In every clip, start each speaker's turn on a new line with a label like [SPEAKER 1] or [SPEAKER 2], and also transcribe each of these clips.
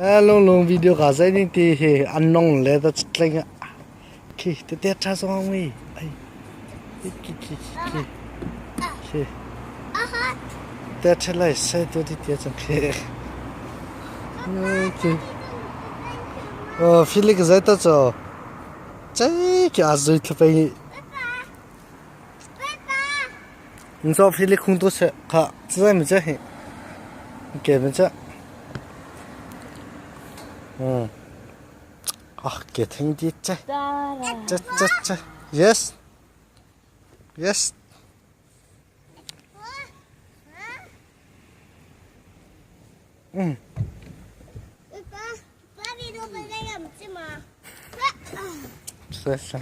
[SPEAKER 1] Lung lung video ka zai ding ti hi an nong le da tleng khi te te tha song mi ai ki ki ki ki khi te tha lai sai to ti te chang khi khi oh Felix zai ta cho chai ki a zui thlpai 你说飞的空多些，卡自然没这黑，给没这，嗯，啊，给听的这，这这这，yes yes，嗯。是是。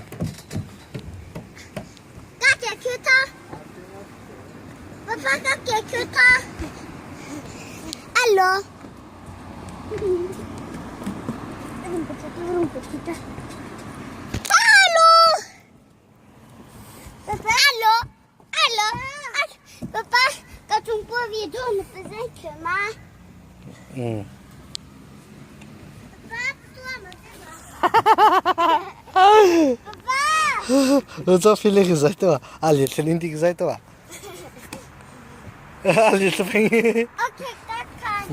[SPEAKER 2] Hello. Hello. Hello. Hello. 爸爸，各种玻璃都不在吃吗？
[SPEAKER 1] 嗯。
[SPEAKER 2] 爸爸，爸爸。
[SPEAKER 1] 我做飞机在对吧？阿里是林地在对吧？阿里是飞。
[SPEAKER 2] OK，看看。